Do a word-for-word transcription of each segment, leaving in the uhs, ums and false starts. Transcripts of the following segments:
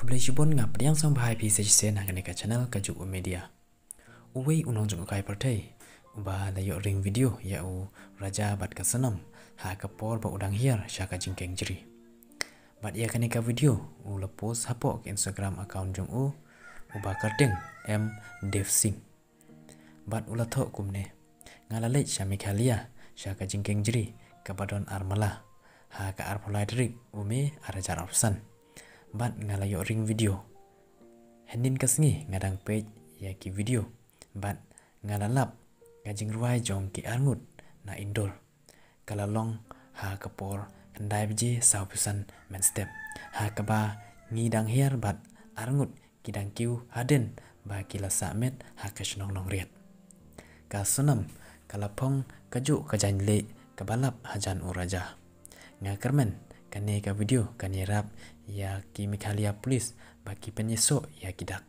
Khublei shibun, nga pdiang sngewbha ïa phi sa shisien ha kane ka channel Ka Juk U Media. Uwei u nongjngohkai pyrthei uba la ïoh ring video ïa u Raja bad ka Sonam ha ka por ba u dang hiar sha ka jingkeng jri. Bad ïa kane ka video u la post hapoh ka Instagram account jong u, uba kyrteng M Dev Singh. Bad u la thoh kumne: Nga la leit sha Meghalaya sha ka jingkeng jri kaba don ar mala ha ka arphew lai tarik u May ar hajar arphew san. Bad nga la ïoh ring video. Hynnin ka sngi nga dang peit ïa ki video bad nga la lap ka jingrwai jong ki arngut na Indore. Ka la long ha ka por khyndai baje sawphew san mynstep, ha kaba ngi dang hiar bad arngut ki dang kiew hadien ba ki la sah met ha ka shnong Nongriat. Ka Sonam ka la phong kajuh ka jaiñleh kaba lap hajan u Raja. Nga kyrmen kane ka video kan ïarap ïa ki Meghalaya Police ba ki pynïasoh ïa ki dak.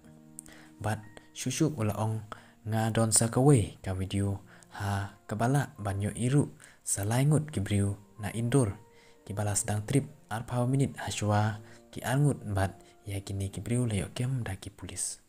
Bad shuh shuh u la ong: Nga don sa kawei ka video ha kaba lah ban ïohi ruh sa lai ngut ki briew na Indore kiba la sdang trip arphew minit hashwa ki arngut bad ïa kine ki briew la ïoh kem da ki police.